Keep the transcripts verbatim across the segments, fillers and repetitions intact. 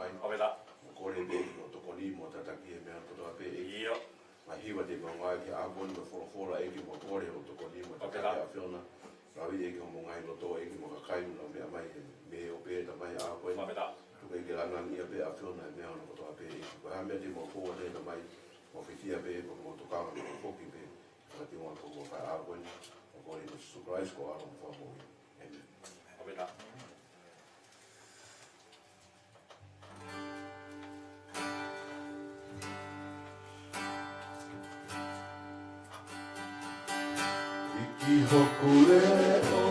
ʻOku mau kole pē ʻEiki hoʻo tokoni mo e tataki he meʻa kotoa pē ʻEiki. ʻIo. Ngaahi hiva te mau ngāueʻaki he ʻaho ni mo e folofola ʻEiki, mau kole hoʻo tokoni mo e tataki ʻAfiona. Lave ʻEiki hoʻo ngaahi loto ʻEiki mo e kakai ʻoku nau meʻa mai he meʻa ʻoku pehē Tamai he ʻaho ni. Tuku ʻEiki ke langilangiʻia pē ʻAfiona he meʻa hono kotoa pē ʻEiki. Ko e hā e meʻa te mau fou ai Tamai, mau fiefia pē ʻoku mau tokanga mo foki pē. Ka te mau tokanga he ʻaho ni. Mau kole ʻia Sīsū Kalaisi ko e ʻAlo mo e Fakamoʻui. ʻĒmeni. ʻIki hoku leʻo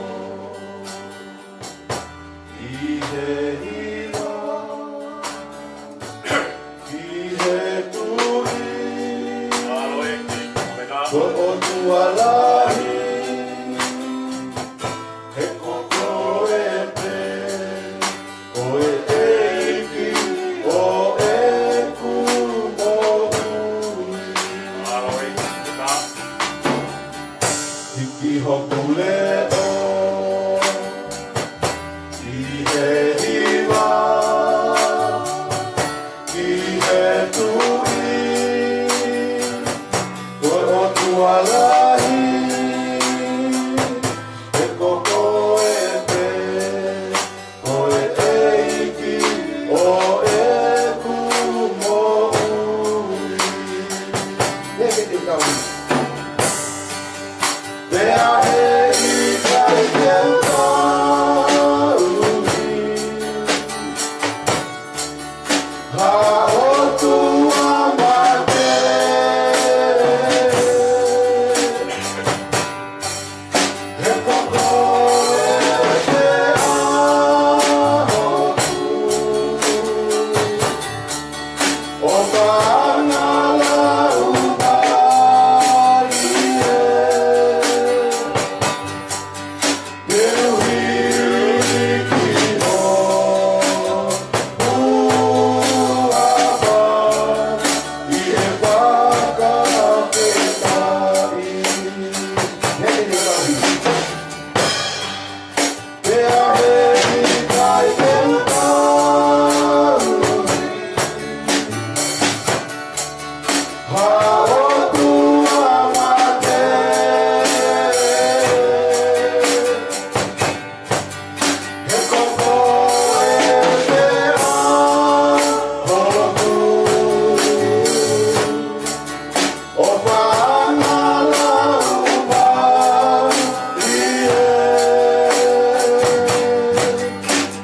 ʻi he hiva, ʻi he tui, ko e ʻOtua lahi, he ko koe pē, ko e ʻEiki ʻo ʻeku moʻui. ʻIki hoku leʻo ʻi he hiva, ʻi he tui, ko e ʻOtua lahi, he ko koe pē, ko e ʻEiki ʻo ʻeku moʻui. Pea ʻe ʻikai te u tau. Pea ʻe ʻikai te u tau. Ha ʻotua mate. He ko koe pē ʻa hoku ʻofa angalau mai ē. Te u hiki hoku ʻofa ʻi he fakafetaʻi. He te u hiki. Pea ʻe ʻikai te u tau. Ha ʻotua mate. He ko koe pē ʻa hoku ʻofa angalau mai ē.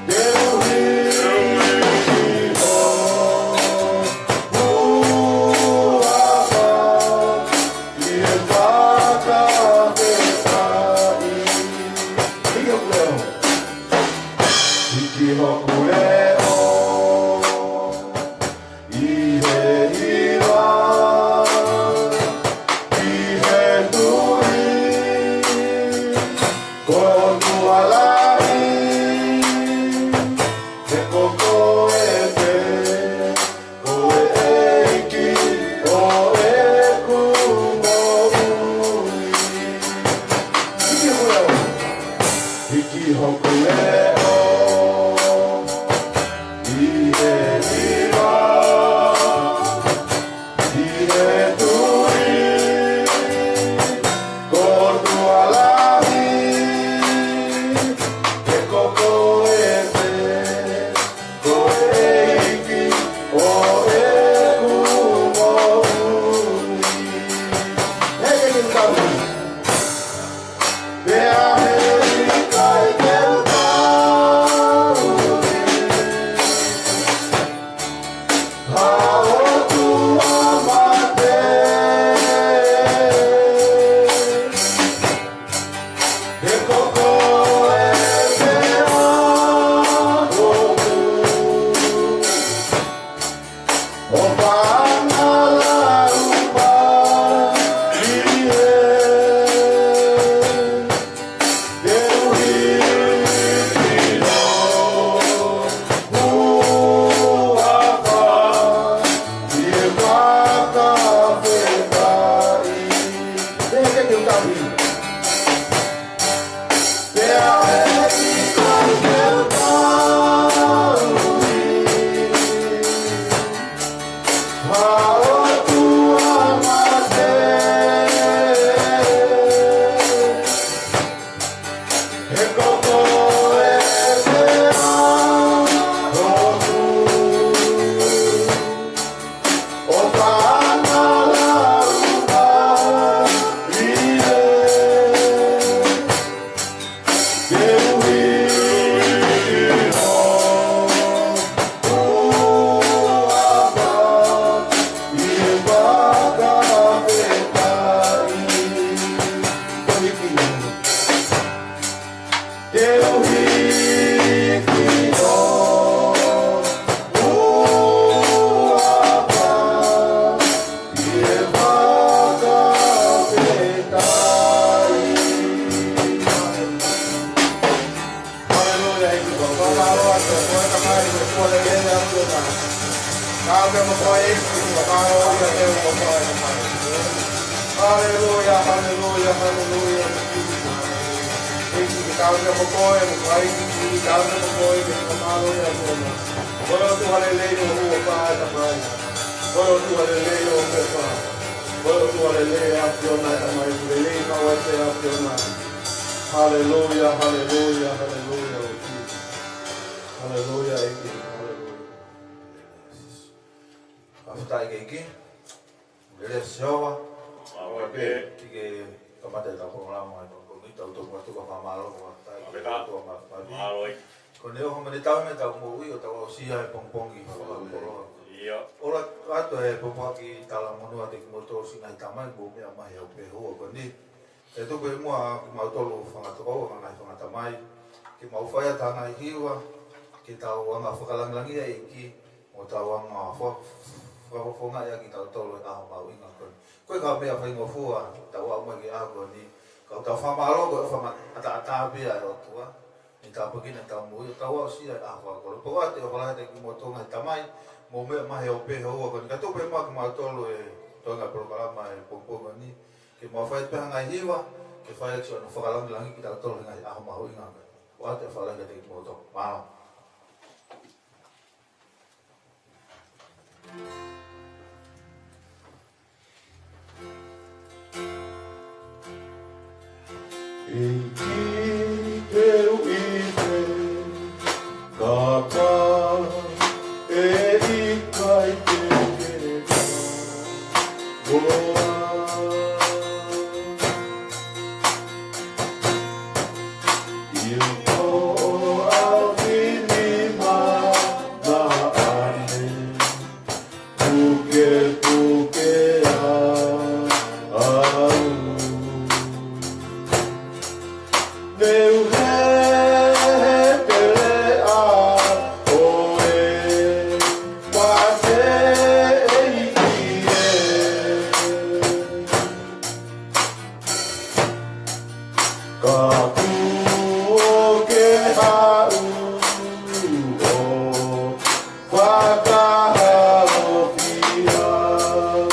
Te u hiki hoku ʻofa Haleluia, haleluia, haleluia. ʻEiki, ke tau pē mo koe, mo koe, ʻEiki, ke tau pē mo koe, ke tau mālō ʻia kona. Ko e ʻOtua lelei ʻoku ʻofa ʻa e Tamai. Ko e ʻOtua lelei ʻoku ʻofa. Ko e ʻOtua lelei ʻa e ʻAfiona ʻa e Tamai. Lelei maʻu ʻa e ʻAfiona. Haleluia, haleluia, haleluia, ʻEiki. Haleluia, ʻEiki. Haleluia. Fakafetaʻi ki he ʻEiki. Lelei ʻa Sihova. Mālō ʻEiki. Ke kamata ʻetau polokalama ʻi he pongipongi ni, tau tomuʻa tuku ha fakamālō, fakafetaʻi ki he ʻOtua Māfimafi. Mālō ʻEiki. Ko ʻene ʻofa mo ʻene taau mai ʻetau moʻui ʻo tau aʻusia e pongipongi fakakoloa. ʻIo. ʻOatu atu e pōpoaki talamonū atu kiate kimoutolu siʻi ngaahi tamai, mou meʻa mai he ʻaho pē houa ko eni. Ke tuku ʻi muʻa kimautolu fanga tokoua, ngaahi fanga tamai, ke mau fai atu ha ngaahi hiva, ke tau anga fakalangilangiʻi e ʻEiki, mo tau anga fa-, fakafofongaʻi ʻaki kitautolu e ʻaho mahuʻinga ko eni. Ko e kau meʻa faingofua, tau aʻu mai ki he ʻaho ko eni, ka ʻoku tau fakamālō ko e ʻofa ma-, ʻataʻatā pē ia ʻa e ʻOtua, ʻi he tāpuekina ʻetau moʻui, ʻo tau aʻusia e ʻaho fakakoloa. Pea ʻoatu e ʻofa lahi atu kiate kimoutolu ngaahi tamai, mou meʻa mai he ʻaho pē houa ko eni. Ka tuku pē muʻa kimautolu e toenga polokalama e pongipongi ni, ke mau fai pē ha ngaahi hiva, ke fai atu ʻa e fakalangilangiʻi kitautolu he ngaahi ʻaho mahuʻinga ko eni. ʻOatu e ʻofa lahi atu kiate kimoutolu. Mālō. ʻEiki, te u ʻi fē, kapau ʻe ʻikai te ke kau moa. ʻI hoʻo ʻaofinima naʻa ne pukepuke au. Ne u hehepele ʻa ʻoe, pea te ʻEiki ē. Ka kuo ke haʻu ʻo fakahaofi au.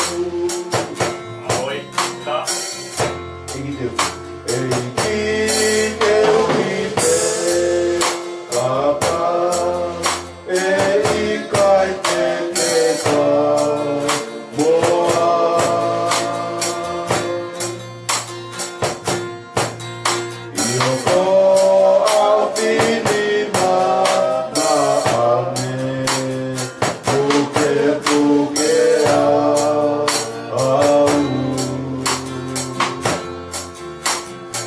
ʻEiki te u, ʻEiki te u ʻi fē, kapau ʻe ʻikai te ke kau moa. ʻI hoʻo ʻaofinima naʻa ne pukepuke au.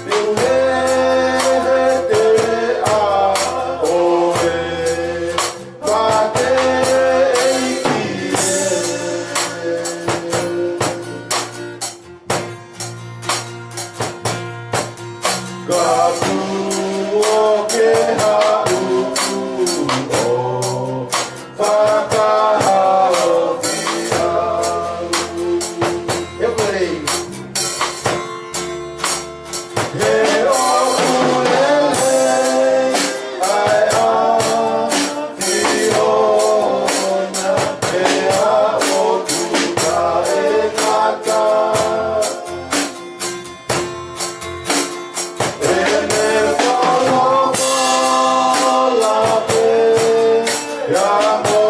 Ne u hehepele ʻa ʻoe, pea te ʻEiki ē. Ka kuo ke haʻu ʻo fakahaofi au. He ʻoku lelei. He ʻoku lelei ʻa e ʻAfiona, pea ʻoku taʻengata ʻene folofola pea mo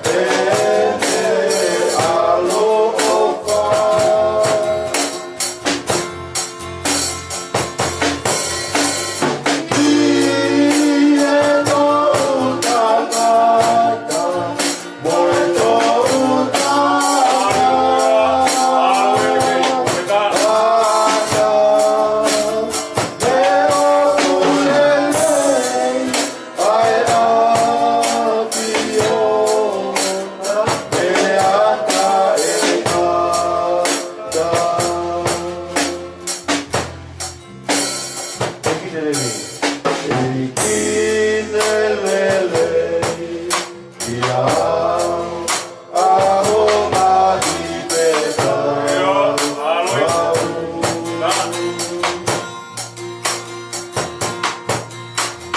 ʻene ʻaloʻofa. ʻI he toʻutangata mo e toʻutangata, he ʻoku lelei ʻa e ʻAfiona, pea taʻengata. ʻEiki ne lelei. ʻEiki ne lelei. ʻIa au, ʻa hoʻo ngaahi fekau.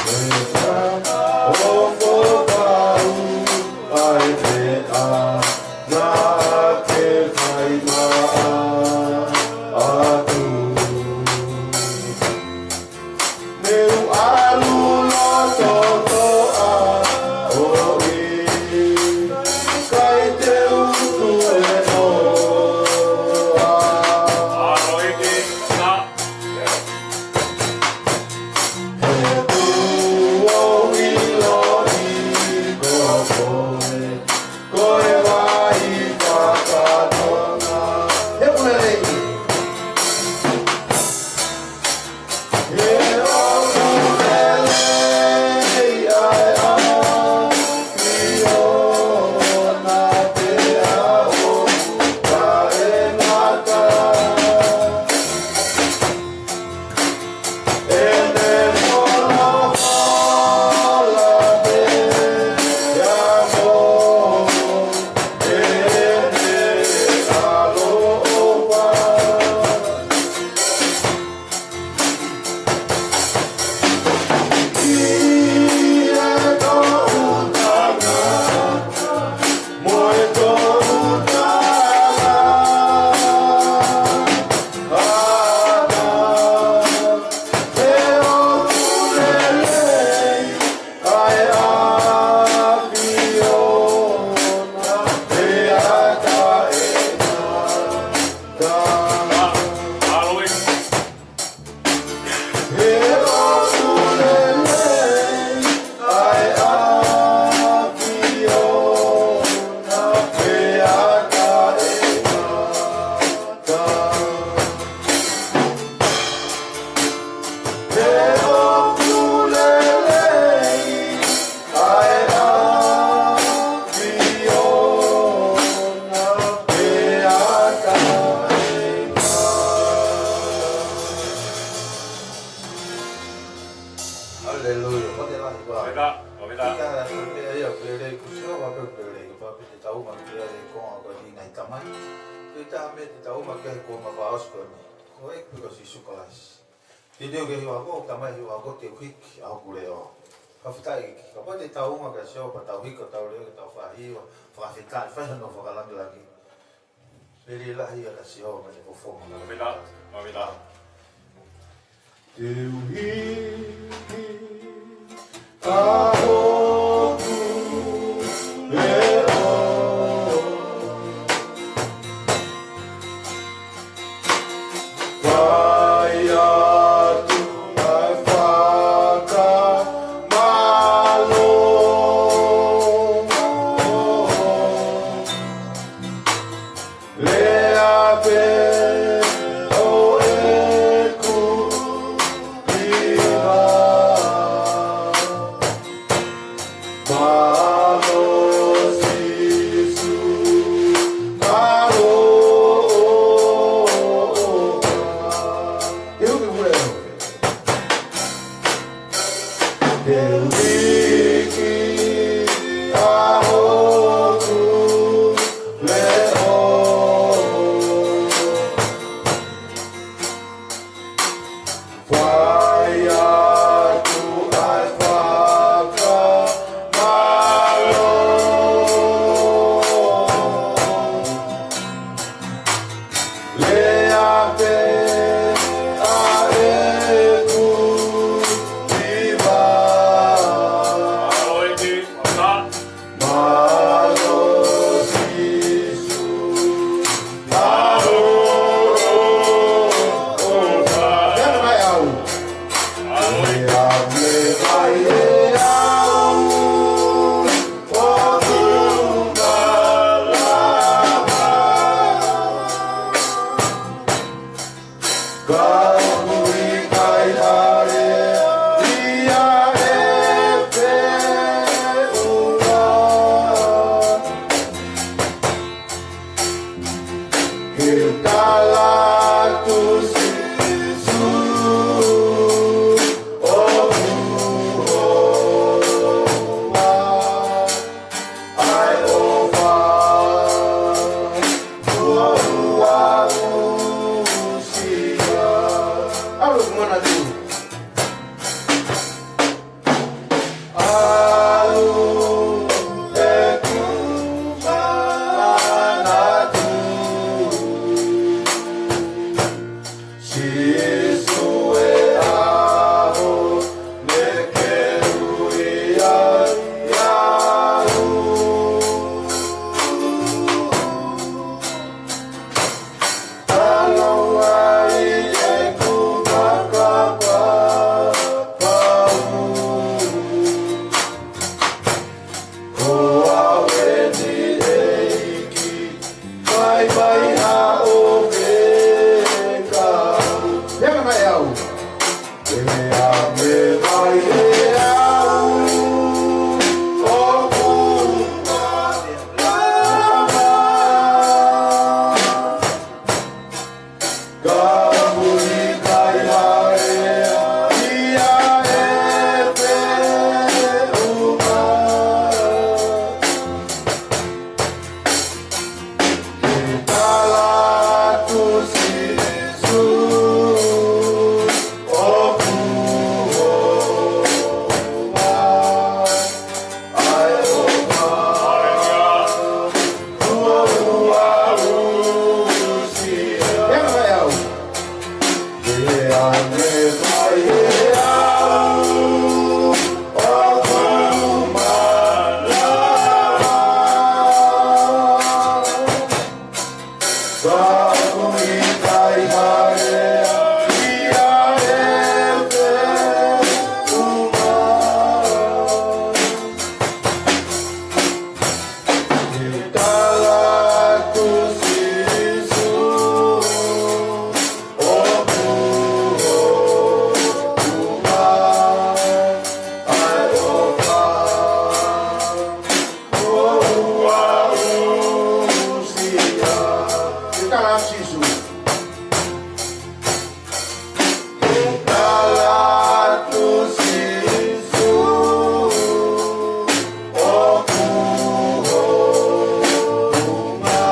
Fekau, ʻo fekau, ʻa e meʻa naʻa Ko e ngaahi tamai, ko e taha mei he taha ʻoku ʻomai ke kuo mafao ʻosi ko eni, ko e ʻEiki ko Sīsū Kalaisi. Te u ʻeke ki he hiva ko ē, Tamai, hiva ko ē, te u hiki ʻa hoku leʻo. Fakafetaʻi, kapau te tau ʻomai kia Sihova, tau hiki hotau leʻo, ke tau fai ha hiva fakafetaʻi, fai hano fakalāngilangi. Lelei lahi ʻa Sihova, mei he fofonga. Mavila, mavila. Te u hiki ʻa hoku leʻo. Fai atu ʻa e fakamālō. Lea pē ʻo ʻeku hiva. Mālō Sīsū, mālō. Te u hiki ʻa hoku leʻo. Te u hiki ʻa hoku leʻo. Fai atu ʻa e fakamālō. Lea pē ʻa ʻeku hiva. Mālō Sīsū. Mālō. Lea mai au. Lea mai au. ʻA e ʻofa kuo u aʻusia. ʻAlu ʻeku manatu. ʻAlu ʻeku manatu. Sīsū e ʻaho naʻa ke ui ai au. Talo ai ʻeku fakapapau. Ko au eni ʻEiki, fai mai haʻo fekau. Pea mai au. Pea mai au. ʻOku malava. Ka muli kai haʻea ia e feʻunga. Ke tala atu Sīsū ʻoku hounga. ʻA e ʻofa kuo u aʻusia. Pea mai au. Pea mai au. ʻOku malava. Ka muli kai haʻea ia e feʻunga. Ke tala atu Sīsū ʻoku hounga. ʻA e ʻofa kuo u aʻusia. Ke tala atu Sīsū. Ke tala atu Sīsū ʻoku hounga.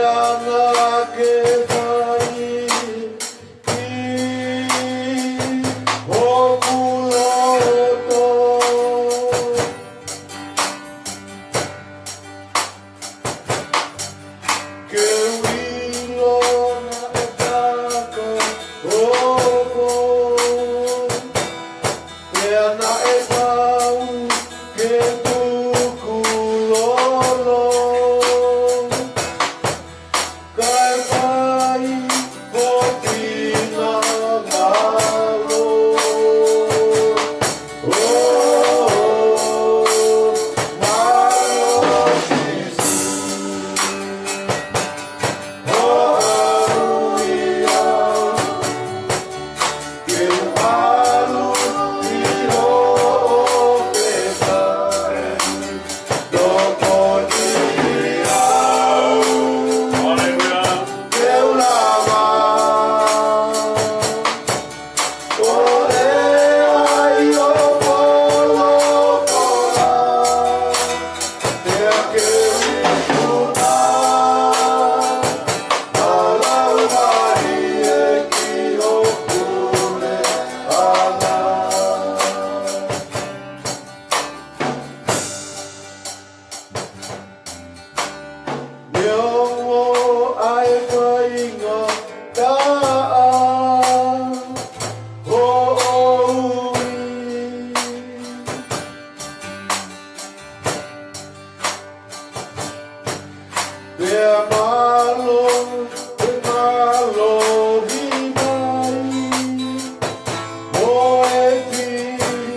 ʻAna ke fai ʻi hoku loto, ke u ʻilo naʻe fakaofo, pea naʻe pau ke tukulolo. Kae fai ho finangalo. ʻO mālō Sīsū, ʻo ʻalu ia, ke u ʻalu ʻi hoʻo pepa. Neongo ʻa e faingataʻa hoʻo ui, pea mālō, pea mālohi mai mo e fili.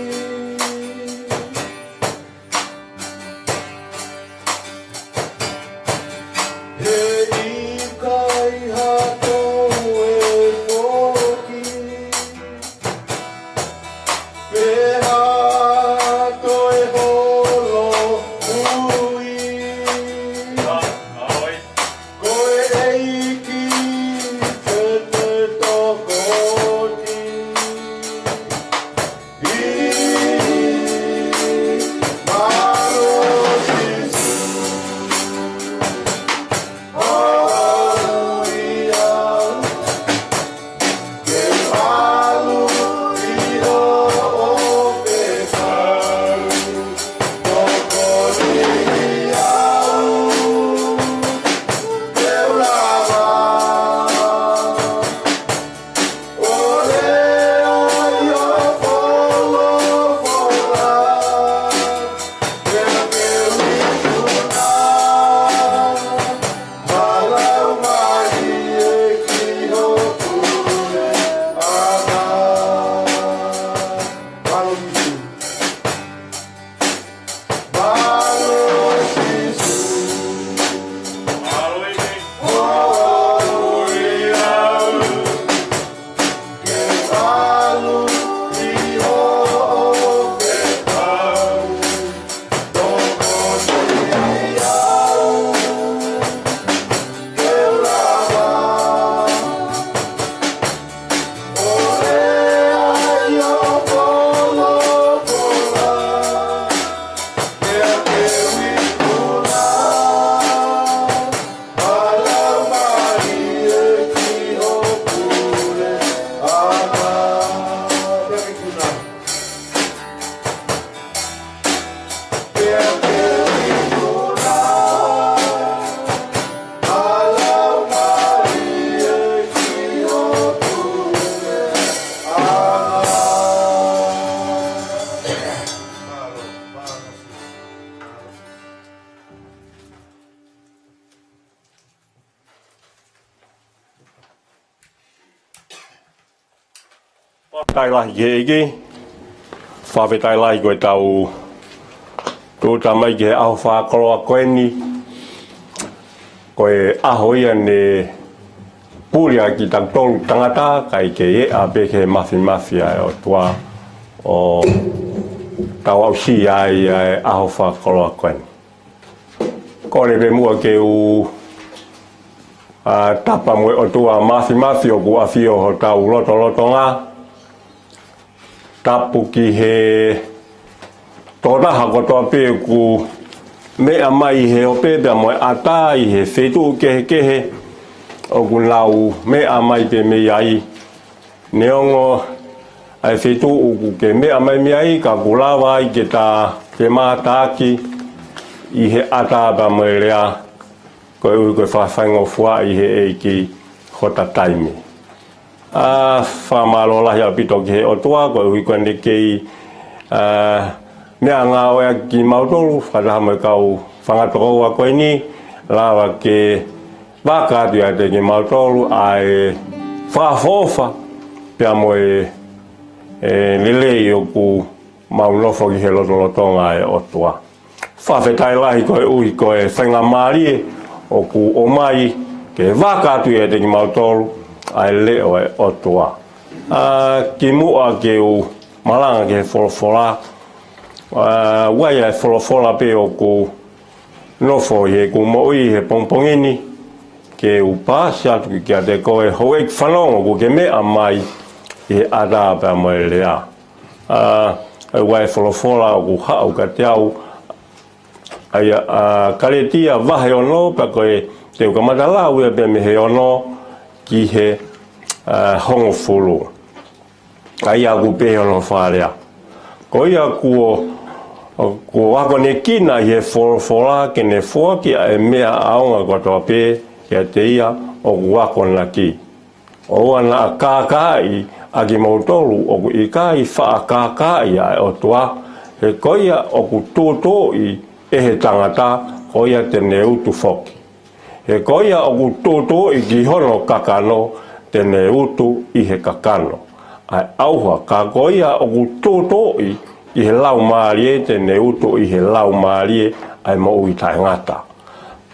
He ʻikai ha toe foki, pe ha toe holo ui. Ko e ʻEiki te ne tokoni. Fakafetaʻi lahi ki he ʻEiki. Fakafetaʻi lahi ko ʻetau tūʻuta mai ki he ʻaho fakakoloa ko eni. Ko e ʻaho ia ne puli ʻaki kitautolu tangata, kae kei ʻea pē ki he mafimafi ʻa e ʻOtua ʻo tau aʻusia ai ʻa e ʻaho fakakoloa ko eni. Kole pē muʻa ke u, ʻa, tapa mo e ʻOtua mafimafi ʻoku ʻafio hotau lotolotonga. Tapu ki he tokotaha kotoa pē ʻoku Meʻa mai he ope pea mo e ʻatā ʻi he feituʻu kehekehe ʻoku nau meʻa mai pē mei ai. Neongo ʻa e feituʻu ʻoku ke meʻa mai mei ai ka ʻoku lava ai ke ta femātaaki ʻi he ʻatā pea mo e lea, koeʻuhi ko e fakafaingofua ʻi he ʻEiki hota taimi. ʻA, fakamālō lahi ʻaupito ki he ʻOtua, koeʻuhi ko ʻene kei, ʻa, meʻangāueʻaki kimautolu, fakataha mo e kau fanga tokoua ko eni, lava ke vaka atu ʻiate kimautolu ʻa e fakaʻofoʻofa, pea mo e, e lelei ʻoku mau nofo ki he lotolotonga ʻo e ʻOtua. Fakafetaʻi lahi koeʻuhi ko e faingamālie ʻoku ʻomai ke vaka atu ʻiate kimautolu ʻa e leʻo ʻo e ʻOtua. ʻA, kimuʻa ke u malanga ki he folofola, ʻa, ʻoku ʻi ai e folofola pē ʻoku nofo ʻi heʻeku moʻui he pongipongi ni, ke u paasi atu kiate koe houʻeiki fanongo ʻoku ke meʻa mai ʻi he ʻatā pea mo e lea. ʻA, ʻoku ʻi ai e folofola ʻoku haʻu kiate au, ʻa ia, ʻa, Kalētia vahe ono, pea ko e te u kamata lau ia pē mei he ono ki he, ʻa, hongofulu. ʻA ia ʻoku pehē hono fakalea: Ko ia kuo, kuo akonekina ʻi he folofola ke ne foaki ʻa e meʻa ʻaonga kotoa pē kiate ia ʻoku akonaki. ʻOua naʻa kākaaʻi ʻa kimoutolu ʻoku ʻikai faʻa kākaaʻi ʻa e ʻOtua, he ko ia ʻoku tūtuuʻi ʻe he tangata, ko ia te ne utu foki. He ko ia ʻoku tūtuuʻi ki hono kakano, te ne utu ʻi he kakano ʻa e ʻauha, ka ko ia ʻoku tūtuuʻi ʻi he Laumālie, te ne utu ʻi he Laumālie ʻa e moʻui taʻengata.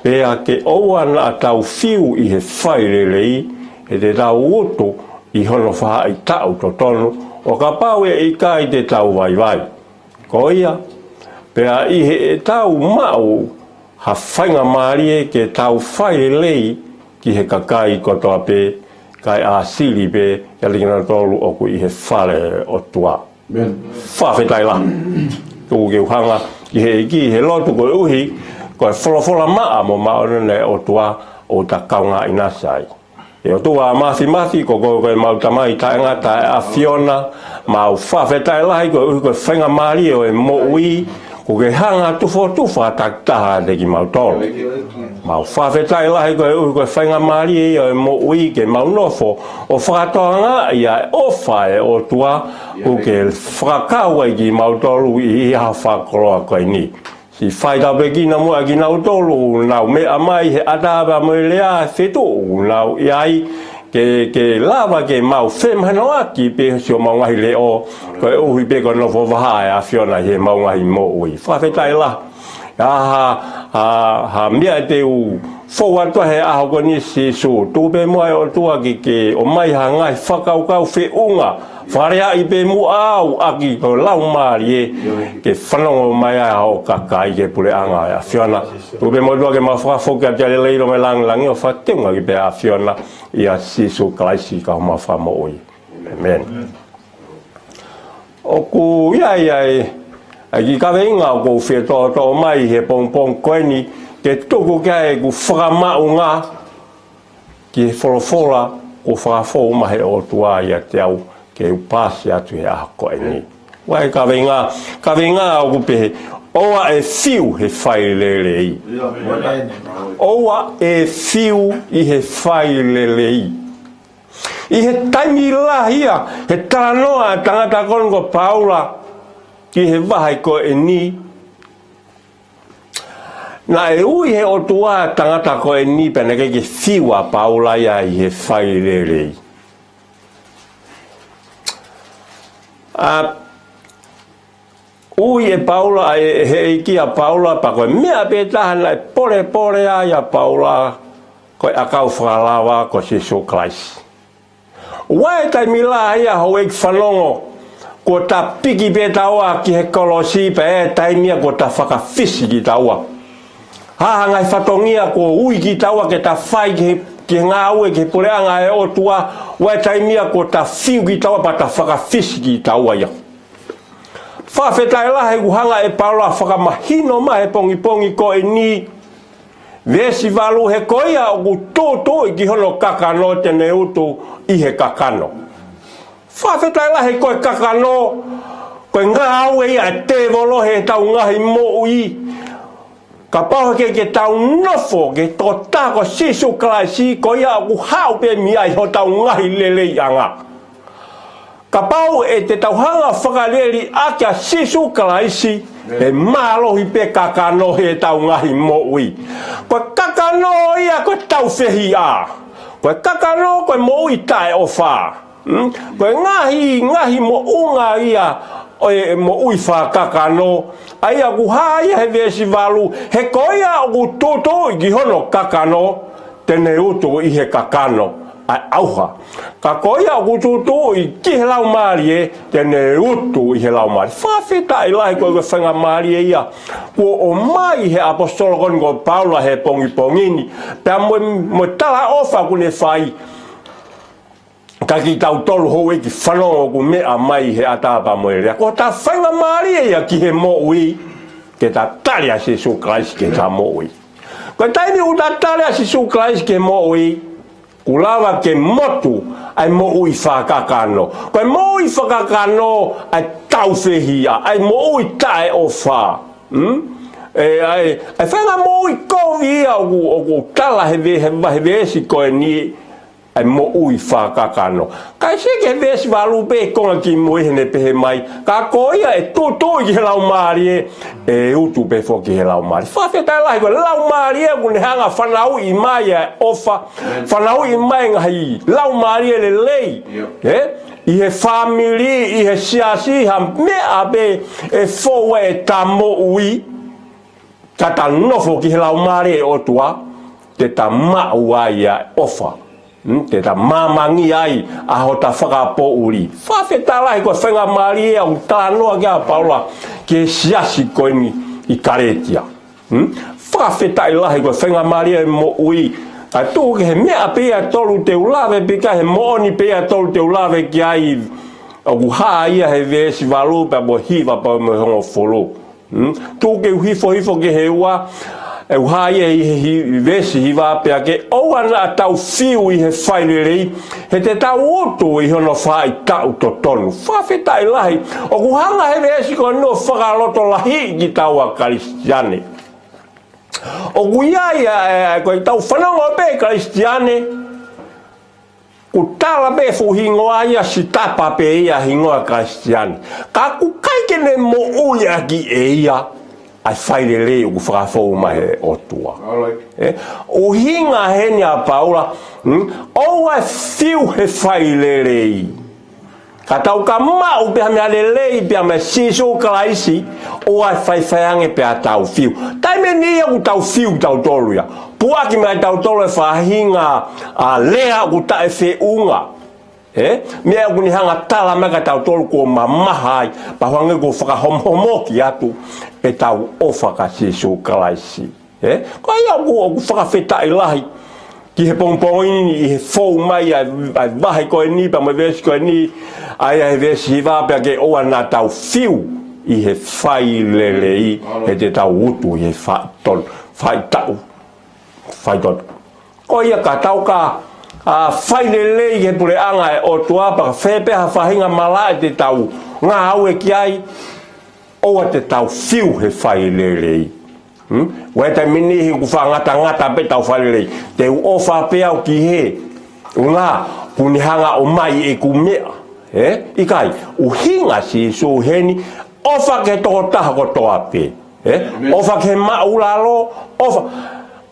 Pea ke ʻoua naʻa tau fiu ʻi he fai lelei, he te tau utu ʻi hono faʻahitaʻu totonu, ʻo kapau ʻe ʻikai te tau vaivai. Ko ia, pea ʻi heʻetau maʻu ha faingamālie ke tau fai lelei ki he kakai kotoa pē, kae ʻāsili pē ʻiate kinautolu ʻoku ʻi he fale ʻo e ʻOtua. Amen. Fakafetaʻi lahi. Tuku ke u hanga ki he ʻEiki he lotu koeʻuhi ko e folofola maʻa mo māʻoniʻoni ʻa e ʻOtua ʻoku ta kaungā ʻinasi ai. ʻE ʻOtua Māfimafi, ko koe ko ʻemau Tamai taʻengata ʻa e ʻAfiona, mau fakafetaʻi lahi koeʻuhi ko e faingamālie ʻo e moʻui, kuo ke hanga ʻo tufotufa takitaha ʻiate kimautolu. Mau fakafetaʻi lahi koeʻuhi ko e faingamālie ia ʻo e moʻui ke mau nofo ʻo fakatokangaʻi ʻa e ʻofa ʻa e ʻOtua kuo ke fakakau ai kimautolu ʻi he ʻaho fakakoloa ko eni. Siʻi faitau pē kinautolu ʻoku nau meʻa mai he ʻatā pea mo e lea he feituʻu ʻoku nau ʻi ai, ke, ke lava ke mau femahinoʻaki pē siʻomau ngaahi leʻo, koeʻuhi pē ko e nofo vahaʻa ʻa e ʻAfiona ʻi heʻemau ngaahi moʻui. Fakafetaʻi lahi. ʻA ha, ha, ha meʻa te u fou atu ai he ʻaho ko eni, Sīsū, tuku pē muʻa ʻe ʻOtua ke ke ʻomai ha ngaahi fakakaukau feʻunga, fakalea pē muʻa au ʻaki ho Laumālie, ke fanongo mai ai hoʻo kakai ki he puleʻanga ʻo e ʻAfiona. Tuku pē muʻa ʻOtua ke mau fakafoki atu ʻa e lelei ʻi loto mo e lāngilangi ʻo fakatefua ki he ʻAfiona, ʻia Sīsū Kalaisi ko homau Fakamoʻui. ʻĒmeni. ʻOku ʻi ai ʻa e, ʻa e kiʻi kaveinga ʻoku ou fie toʻotoʻo mai he pongipongi ko eni, ke tuku ki ai ʻeku fakamaʻunga ki he folofola kuo fakafou mai he ʻOtua ʻiate au ke u paasi atu he ʻaho ko eni. ʻOku ʻi ai e kaveinga, kaveinga ʻoku pehē: ʻOua ʻe fiu he fai lelei. ʻOua ʻe fiu ʻi he fai lelei. ʻI he taimi lahi ia he talanoa ʻa e tangata ko eni ko Paula ki he vahe ko eni, naʻe ui he ʻOtua ʻa e tangata ko eni pea naʻe ʻikai ke fiu ʻa Paula ia ʻi he fai lelei. ʻA, ui ʻe Paula, ʻa e, he ʻEiki ʻa Paula, pea ko e meʻa pē taha naʻe polepole ai ʻa Paula, ko e ʻakau fakalava ko Sīsū Kalaisi. ʻOku ʻi ai e taimi lahi ia, houʻeiki fanongo, kuo ta piki pē taua ki he kolosi, pea ʻi ai e taimi ia kuo ta fakafisi kitaua. Ha, ha ngaahi fatongia kuo ui kitaua ke ta fai ki he, ki he ngāue ki he puleʻanga ʻo e ʻOtua, ʻoku ʻi ai e taimi ia kuo ta fiu kitaua pea ta fakafisi kitaua ia. Fakafetaʻi lahi ʻoku hanga ʻe Paula ʻo fakamahino mai he pongipongi ko eni, veesi valu, he ko ia ʻoku tūtuuʻi ki hono kakano te ne utu ʻi he kakano. Fakafetaʻi lahi, ko e kakano, ko e ngāue ia ʻa e tēvolo heʻetau ngaahi moʻui. Kapau he ʻikai ke tau nofo ki he tokotaha ko Sīsū Kalaisi, ko ia ʻoku haʻu pē mei ai hotau ngaahi leleiʻanga. Kapau ʻe te tau hanga ʻo fakaliʻeliʻaki ʻa Sīsū Kalaisi, ʻe mālohi pē kakano heʻetau ngaahi moʻui. Ko e kakano ia ko e taufehiʻa. Ko e kakano ko e moʻui taʻeʻofa. Mm? Ko e ngaahi, ngaahi moʻunga ia ʻo e moʻui fakakakano. ʻA ia ʻoku hā ia he veesi valu, he ko ia ʻoku tūtuuʻi ki hono kakano, te ne utu ʻi he kakano ʻa e ʻauha. Ka ko ia ʻoku tūtuuʻi ki he Laumālie, te ne utu ʻi he Laumālie. Fakafetaʻi lahi, ko e faingamālie ia kuo ʻomai he ʻaposetolo ko eni ko Paula he pongipongi ni. Pea mo, mo e talaʻofa ʻoku ne fai, ka kitautolu houʻeiki fanongo ʻoku meʻa mai he ʻatā pea mo e lea, ko ʻeta faingamālie ia ki he moʻui, ke ta tali ʻa Sīsū Kalaisi ki heʻeta moʻui. Ko e taimi ʻoku ta tali ʻa Sīsū Kalaisi ki he moʻui, kuo lava ke motu ʻa e moʻui fakakakano. Ko e moʻui fakakakano ʻa e taufehiʻa, ʻa e moʻui taʻeʻofa. Hmm? ʻE, ʻa e, ʻa e faʻahinga moʻui kovi ia ʻoku, ʻoku tala he ve-, he va-, he veesi ko eni, ʻa e moʻui fakakakano. Kae sio ki he veesi valu pē, konga kimui heʻene pehē mai, ka ko ia ʻe tūtuuʻi ki he Laumālie, ʻe utu pē foki he Laumālie. Fakafetaʻi lahi, ko e Laumālie ʻoku ne hanga ʻo fanauʻi mai ʻa e ʻofa, fanauʻi mai ngaahi laumālie lelei. ʻIo. ʻE? ʻI he fāmili, ʻi he siasi, ha meʻa pē ʻe fou ai ʻeta moʻui, ka ta nofo ki he Laumālie ʻo e ʻOtua, te ta maʻu ai ʻa e ʻofa. Hmm, te ta māmangi ai ʻa hota fakapoʻuli. Fakafetaʻi lahi, ko e faingamālie ia ʻoku talanoa ki ai ʻa Paula ki he siasi ko eni ʻi Kalētia. Hmm? Fakafetaʻi lahi, ko e faingamālie ʻo e moʻui. Kae tuku ki he meʻa pē ia ʻe tolu te u lave, pea ʻikai he moʻoni pē ia ʻe tolu te u lave ki ai, ʻoku hā ia he veesi valu pea mo e hiva pea mo e hongofulu. Hmm? Tuku ke u hifo hifo ki he ua, ʻoku hā ia ʻi he hi-, veesi hiva pea ke ʻoua naʻa tau fiu ʻi he fai lelei, he te tau utu ʻi hono faʻahitaʻu totonu. Fakafetaʻi lahi, ʻoku hanga he veesi ko eni ʻo fakalotolahiʻi kitaua Kalisitiane. ʻOku ʻi ai ʻa e, ʻa e, ko ʻetau fanongo pē Kalisitiane, ʻoku tala pē fuʻu hingoa ia, sitapa pē ia hingoa Kalisitiane. Ka ʻoku ʻikai ke ne moʻui ʻaki ʻe ia ʻa e fai lelei ʻoku fakafou mai he ʻOtua. All right. ʻE, ʻuhinga heni ʻa Paula, hmm? ʻOua ʻe fiu he fai lelei. Ka tau ka maʻu pē ha meʻa lelei pea mei Sīsū Kalaisi, ʻoua ʻe faifai ange pea tau fiu. Taimi ʻe niʻihi ʻoku tau fiu tautolu ia. Puʻaki mai tautolu ʻe he faʻahinga ʻa e lea ʻoku taʻefeʻunga. ʻE? Meʻa ʻoku ne hanga ʻo tala mai kia tautolu kuo mamaha ai, pea hangē kuo fakahomohomoki atu ʻetau ʻofa kia Sīsū Kalaisi. ʻE? Ko ia ʻoku, ʻoku fakafetaʻi lahi ki he pongipongi ni ʻi he fou mai ʻa e, ʻa e vahe ko eni, pea mo e veesi ko eni, ʻa ia he veesi hiva pea ke ʻoua naʻa tau fiu ʻi he fai lelei, he te tau utu ʻi he faʻitol-, faʻitaʻu, faʻitol-. Ko ia ka tau ka, ʻa, fai lelei ki he puleʻanga ʻo e ʻOtua, pea ka fē pē ha faʻahinga malaʻe te tau ngāue ki ai, ʻoua te tau fiu he fai lelei. Hmm? ʻOua ʻe taimi niʻihi ʻoku fakangatangata pē ʻetau fai lelei. Te u ʻofa pē au ki he ʻuhinga kuo ne hanga ʻo ʻomai ʻeku meʻa. ʻE? ʻIkai, ʻuhinga Sīsū heni, ʻofa ki he tokotaha kotoa pē. ʻE? Amen. ʻOfa ki he māʻulalo, ʻofa,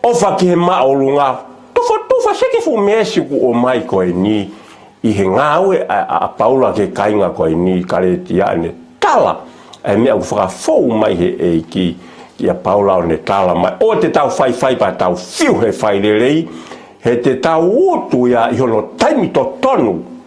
ʻofa ki he māʻolunga. Tufa, tufa, sio ki he fuʻu meesi ʻoku ʻomai ko eni ʻi he ngāue ʻa, ʻa, ʻa Paula ki he kāinga ko eni Kalētia, ʻene tala ʻa e meʻa ʻoku fakafou mai he ʻEiki kia Paula ʻo ne tala mai, ʻoua te tau faifai pea tau fiu he fai lelei, he te tau utu ia ʻi hono taimi totonu,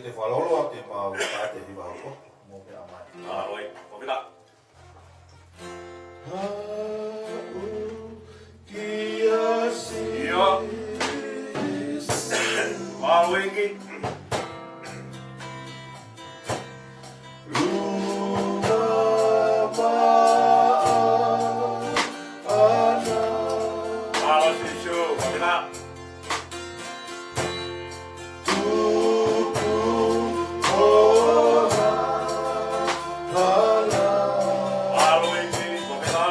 Ke te fakalolo atu e pau, ka te hiva hoko. Mo ke amai. Mālō e, ko kita. Haʻu kia Sīsū. Mālō e ki. Lua paʻanga. Mālō Sīsū, ko kita. Tuku ʻo hala. Mālō e ki, ko kita.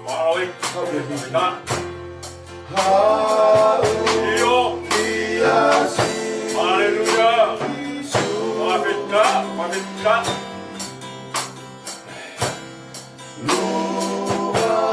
Mālō e ki, ko kita. Haʻu kia Sīsū. Haleluia. Fakafetaʻi, fakafetaʻi. Lua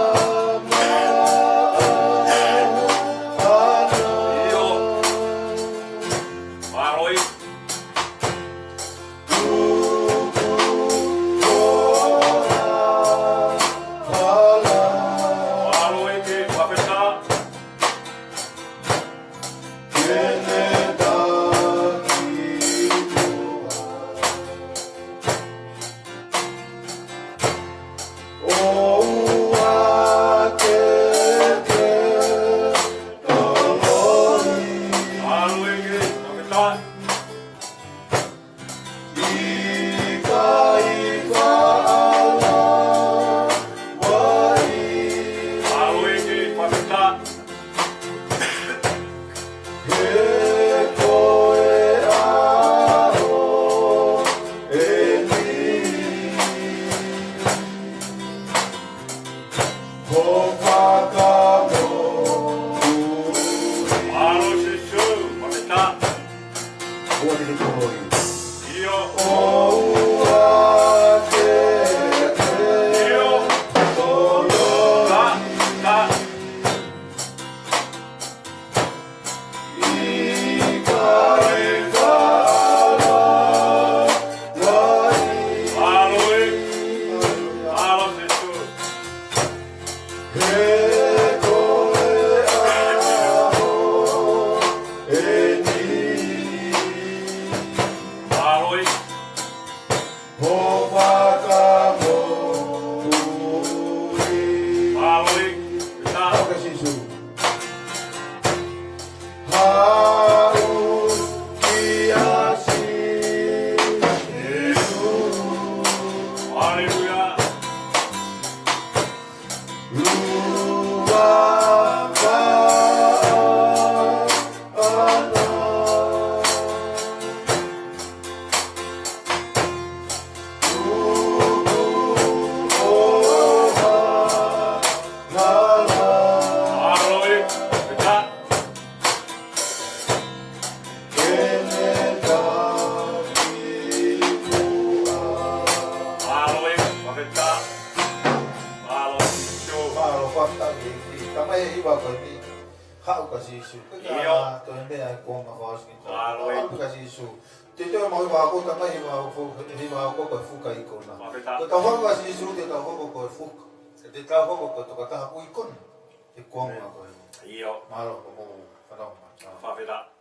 Tamai, ʻi he hiva ko eni, haʻu kia Sīsū. ʻIo. Ko e meʻa ʻoku ou fakaʻosi ki ai. Mālō. Haʻu kia Sīsū. Te tau maʻu e hiva ko e tamai, hiva ko e, hiva ko e fuka ikuna. Fakafetaʻi. Ko ʻetau haʻu kia Sīsū, te tau hoko ko e fuka. Te tau hoko ko e tokotaha ʻoku ikuna. He kuonga ko eni. ʻIo. Mālō, ko mo fanau ma. Fakafetaʻi.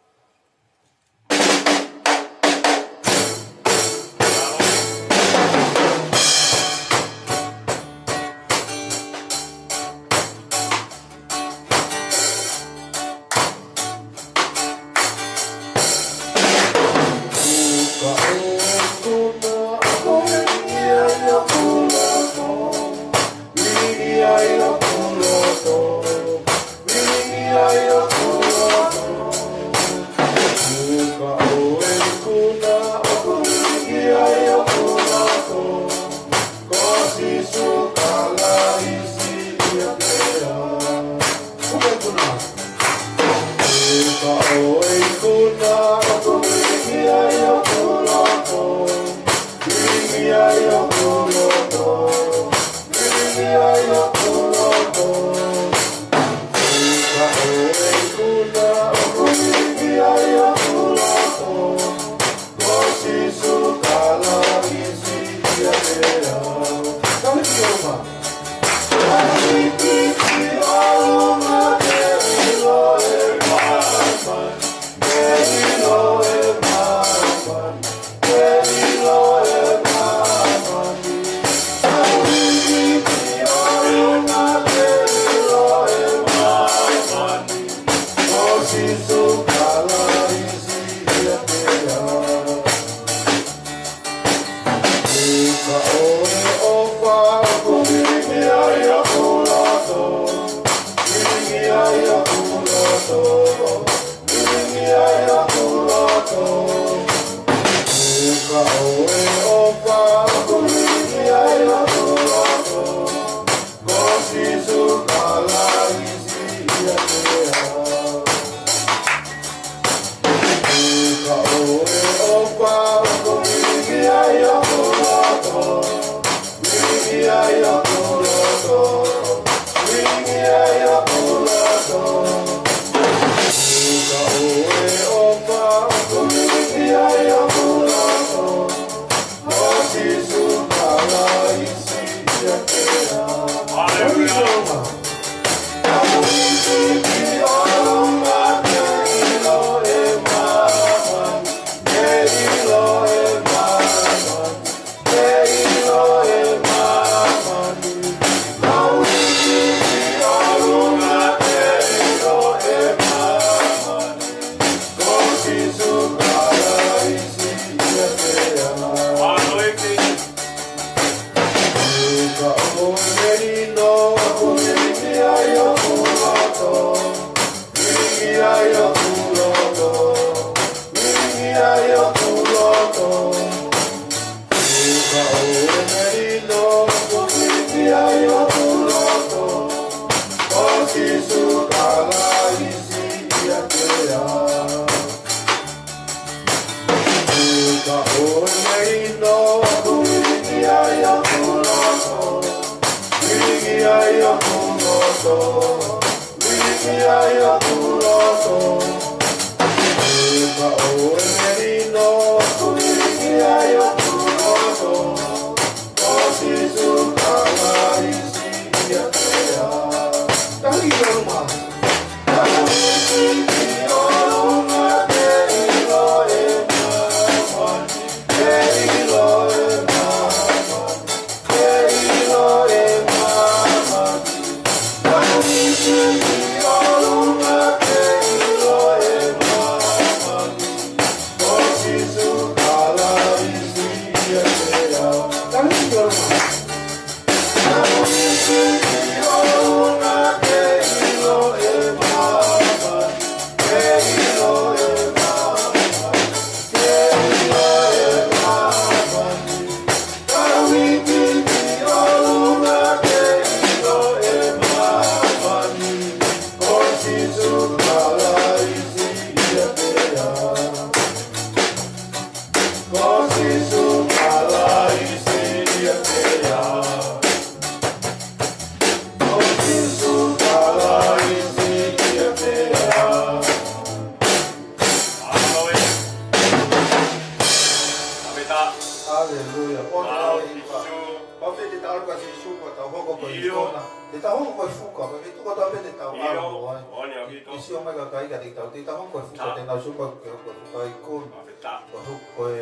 Pea pē te tau ʻalu kia Sīsū, pea tau hoko ko e ʻIo. ikona. Te tau hoko ko e fuka, pea ke tuku atu pē te tau ʻIo. ʻalu ai. Moʻoni ʻaupito. Ke sio mai e kakai kiate kitautolu, te tau hoko ko e fuka, Ta. te nau sio mai ke hoko ko e fuka ikona. Fakafetaʻi. Ko e hu-, ko e,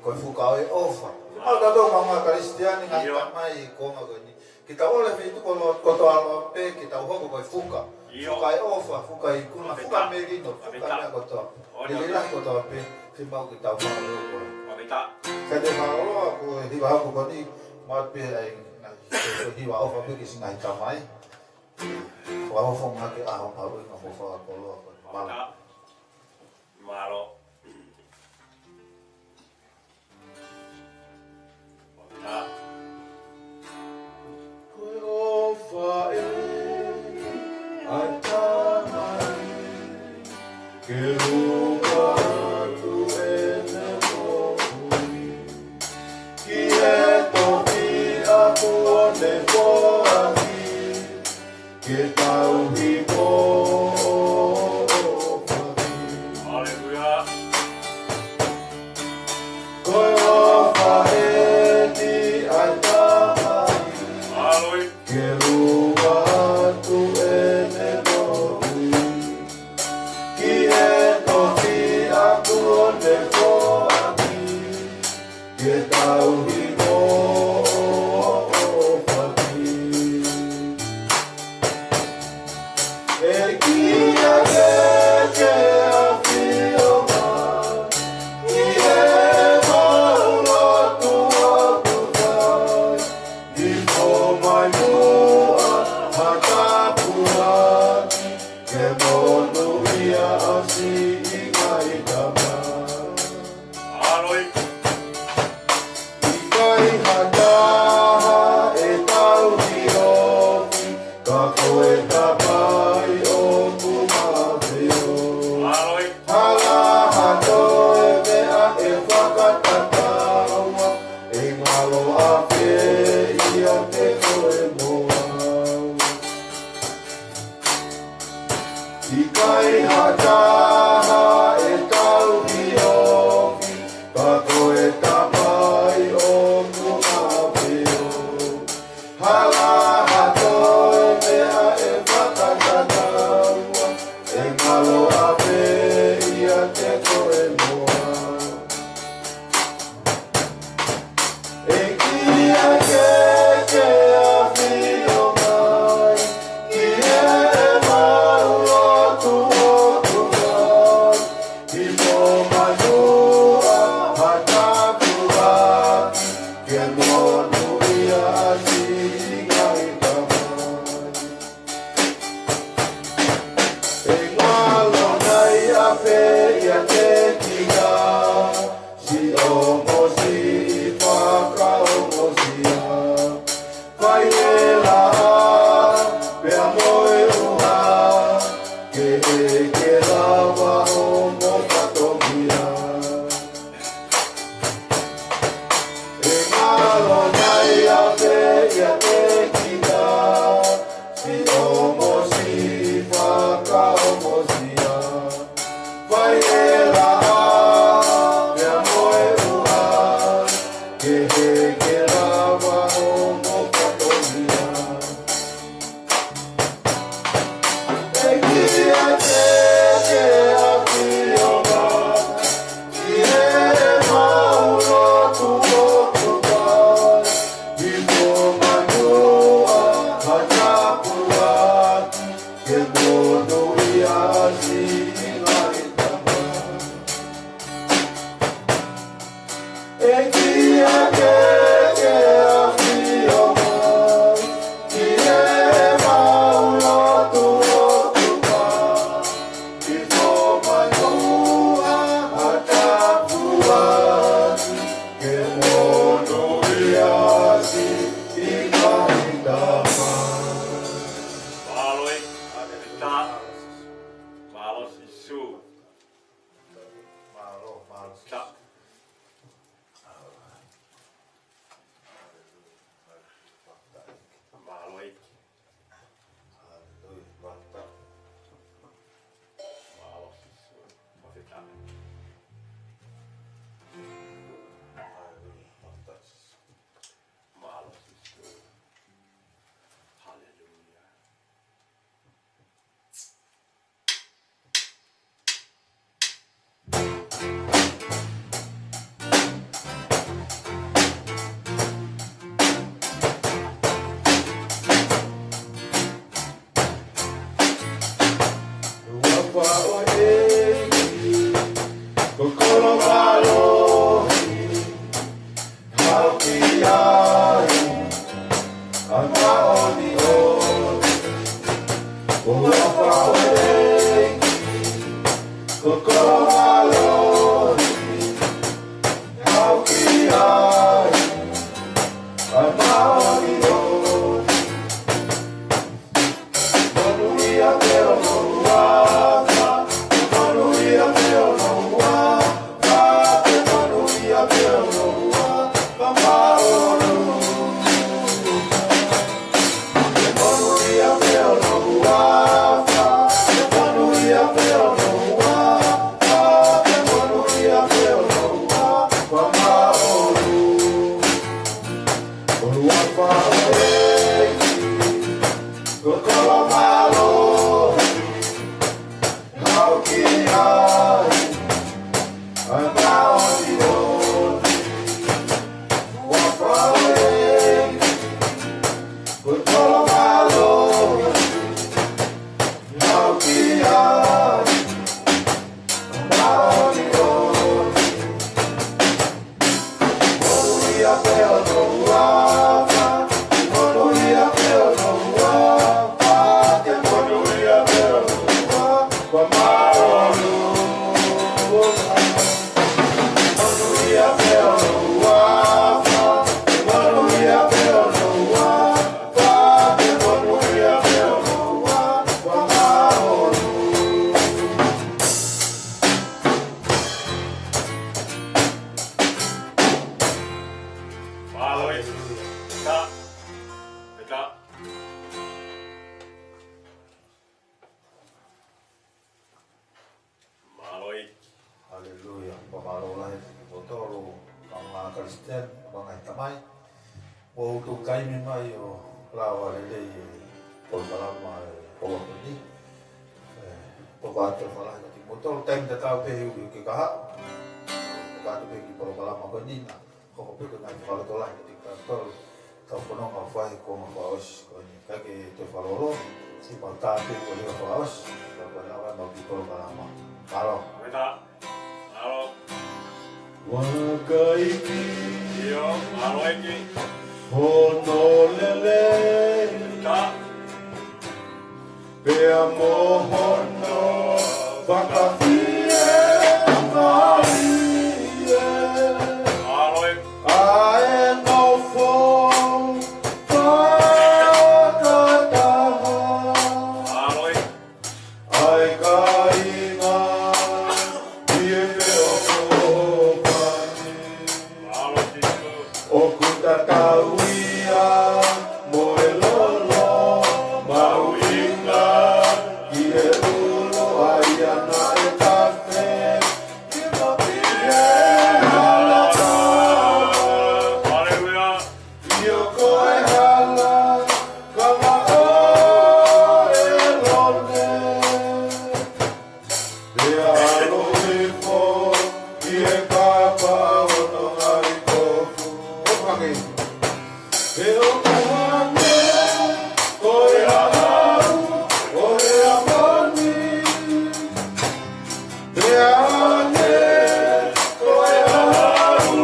ko e fuka ʻo e ʻofa. Mau tautolu ko e ngaahi Kalisitiane, ngaahi ʻIo. tamai, ko e ngaahi ko eni. Ke tau ʻalu he feituʻu kotoa ʻa e ʻOtua pē, ke tau hoko ko e fuka. ʻIo. Fuka ʻo e ʻofa, fuka ikuna, fuka Fakafetaʻi. melino, fuka Fakafetaʻi. meʻa kotoa. Moʻoni ʻaupito. Lelei lahi kotoa pē, ke mau ke tau fakamolemole. Fakafetaʻi. Ka te mālōlō ʻa e hiva hoko ko eni, mau pē ai, ngaahi, hiva ʻofa pē ki he ngaahi tamai. Fakafofonga ke ʻaho mahuʻinga mo fakakoloa ko eni. Mālō. Fakafetaʻi. Mālō. Ko e ʻofa ē ʻa e Tamai, ke hū atu ʻene moʻui ki he tofiʻa kuo ne foaki, ke tauhi mo ʻofa ki. Haleluia. Ko e ʻofa eni ʻa e Tamai. Haleluia. Ke hū atu ʻene moʻui ki he tofiʻa kuo ne foaki, ke tauhi mo ʻofa ki. ʻEiki ʻa e ʻafioʻanga, ʻi heʻemau lotu ʻoku fai, hifo mai muʻa ha tāpuaki, ke monūʻia ʻa siʻi ngaahi tamai. Haleluia. ʻIkai ha taha ʻe tauhi ofi, ka ko e Tamai ʻoku mafeo. Haleluia. Hala ha toe meʻa ʻe fakatatau, ʻe ngalo ʻafē ʻiate koe mo au. ʻIkai ha taha ʻe tauhi ofi, ka ko e Tamai ʻoku mafeo. Hala ha toe meʻa ʻe fakatatau, ʻe ngalo ʻafē ʻiate koe mo au. ʻEiki ʻa e ʻafioʻanga, ʻi heʻemau lotu ʻoku fai, hifo mai muʻa ha tāpuaki, ke monūʻia ʻa siʻi ngaahi tamai. ʻE ngalo nai ʻafē ʻiate kita, siʻomo siʻi fakaongosia, fai e laʻā pea mo e ʻuha, ke ʻeke lava homo fatongia. ʻE ngalo nai ʻafē ʻiate kita, siʻomo siʻi fakaongosia, fai e laʻā pea mo e ʻuha, ke ʻeke lava homo fatongia. ʻEiki ʻa e ʻafioʻanga, ʻi heʻemau lotu ʻoku fai, hifo mai muʻa ha tāpuaki, ke monūʻia ʻa siʻi ngaahi tamai. ʻEiki ʻa e ai, ʻa e māʻoniʻoni. Ko e huafa ʻo e ʻEiki, ko e kolo mālohi, haʻu ki ai, ʻa e māʻoniʻoni. Monūʻia pē hono huafa, monūʻia pē hono huafa, monūʻia pē hono huafa māʻolunga. Monūʻia pē hono huafa, monūʻia pē hono huafa, monūʻia pē hono huafa māʻolunga. Ko e huafa ʻo e ʻEiki, ko e kolo mālohi, haʻu ki ai, ʻa e māʻoniʻoni. Huafa ʻo e ʻEiki, ko e kolo mālohi, haʻu ki ai, ʻa e māʻoniʻoni. Monūʻia pē hono huafa, monūʻia pē hono huafa, monūʻia pē hono huafa māʻolunga. Monūʻia pē hono huafa, monūʻia pē hono huafa, monūʻia pē hono huafa māʻolunga. Mālō ʻEiki. Pita. Pita. Mālō ʻEiki. Haleluia. Fakamālō lahi kimoutolu, kāinga Kalisitiane, kāinga Tamai. Mou tuku taimi mai ʻo lava lelei e polokalama ʻo e houa ko eni. ʻE, toka atu e fakalāngilangi kiate kimoutolu, taimi tatau pē he uike kahaʻu. Toka atu pē ki he polokalama ko eni naʻa hoko pē ko e ngaahi fakalotolahi kiate kitautolu, tau fononga ʻo fai he kuonga fakaʻosi ko eni. Kae ke toe fakalōloa, siʻi mau tā pē ko e leva fakaʻosi, ka ko e lava mau ki he polokalama. Mālō. Pita. Mālō. Vakai ki. ʻIo, mālō ʻEiki. Hono lelei. Pita. Pea mo hono fakafiemālie. Mālō ʻEiki. ʻA e nofo fakataha. Mālō ʻEiki. ʻA e kāinga ʻi he feʻofoʻofani. Mālō Sīsū. ʻOku tatau ia mo e lolo mahuʻinga ʻi he ʻulu ʻa ia naʻe tafe ki he moʻui ʻi he hala. Haleluia. ʻIo ko e hala, ka maʻo e lole. Pea ʻalu hifo ki he kapa ʻo hono ngaahi kofu. Kofu hake. He ʻoku hangē ko e ʻaʻau ʻo Heamoni. Pea hangē ko e ʻaʻau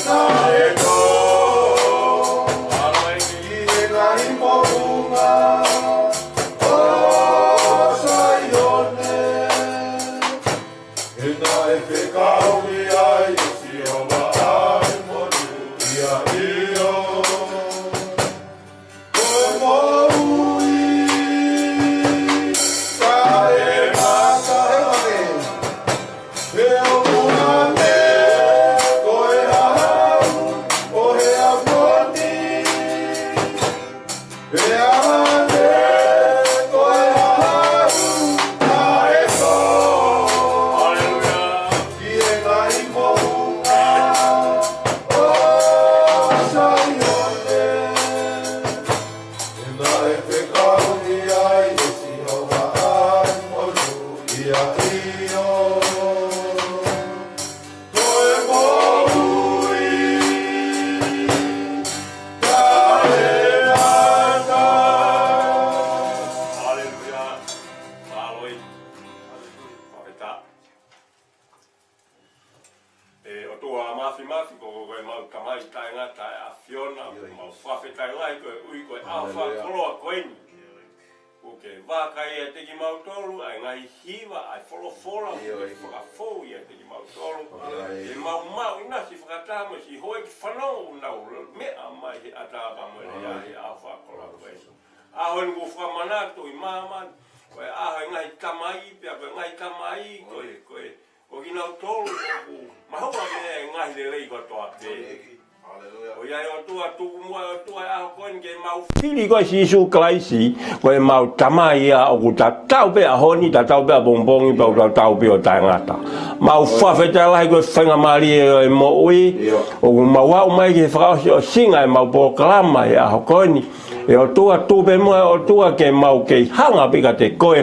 naʻe tō ʻi he ngaahi moʻunga ʻo Saione. He naʻe fekauʻi ai ʻe Sihova ʻa e monūʻia ʻio. ʻAfiona, mau fakafetaʻi lahi koeʻuhi ko e ʻaho fakakoloa ko eni. ʻOku ke vakai ʻiate kimautolu ʻa e ngaahi hiva ʻa e folofola, ʻoku ke fakafou ʻiate kimautolu. Ke mau maʻu ʻinasi fakataha mo siʻi houʻeiki fanongo ʻoku nau meʻa mai he ʻatā pea mo e lea he ʻaho fakakoloa ko eni. ʻAho ni ʻoku fakamanatu ʻi māmani, ko e ʻaho ʻo e ngaahi tamai, pea ko e ngaahi tamai, ko e, ko e, ko kinautolu ʻoku mahuʻinga e ngaahi lelei kotoa pē. ʻOku ʻi ai ʻOtua, tuku muʻa ʻOtua ʻa e ʻaho ko eni ke mau fili koe Sīsū Kalaisi, ko ʻemau Tamai ia ʻoku tatau pē ʻaho ni, tatau pē ʻapongipongi, pea ʻoku tatau pē ʻo taʻengata. Mau fakafetaʻi lahi ko e faingamālie ʻo e moʻui, ʻoku mau aʻu mai ki he fakaʻosiʻosinga ʻemau polokalama he ʻaho ko eni. ʻE ʻOtua, tuku pē muʻa ʻOtua ke mau kei hanga pē kiate koe,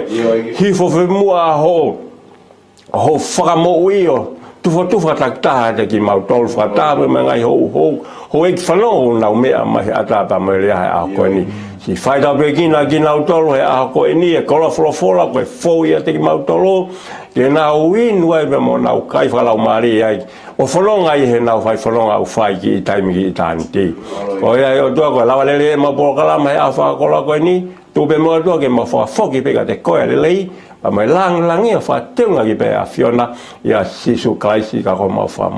hifo pē muʻa ho, ho fakamoʻui ʻo tufotufa takitaha ʻiate kimautolu fakataha pē mo e ngaahi hou, hou, houʻeiki fanongo ʻoku nau meʻa mai he ʻatā pea mo e lea he ʻaho ko eni. Siʻi fai tāpuekina kinautolu he ʻaho ko eni, ʻa e koloa folofola kuo ke fou ʻiate kimautolu, ke nau inu ai pea mo nau kai fakalaumālie ai, ʻo fononga ai heʻenau fai fononga ʻoku fai ki he taimi ki ʻitāniti. Ko ia ʻe ʻOtua, ko e lava lelei ʻemau polokalama he ʻaho fakakoloa ko eni, tuku pē muʻa ʻOtua ke mau fakafoki pē kiate koe ʻa e lelei, pea mo e lāngilangi ʻo fakateunga ki pē ʻa e ʻAfiona, ʻia Sīsū Kalaisi ko homau Fakamoʻui.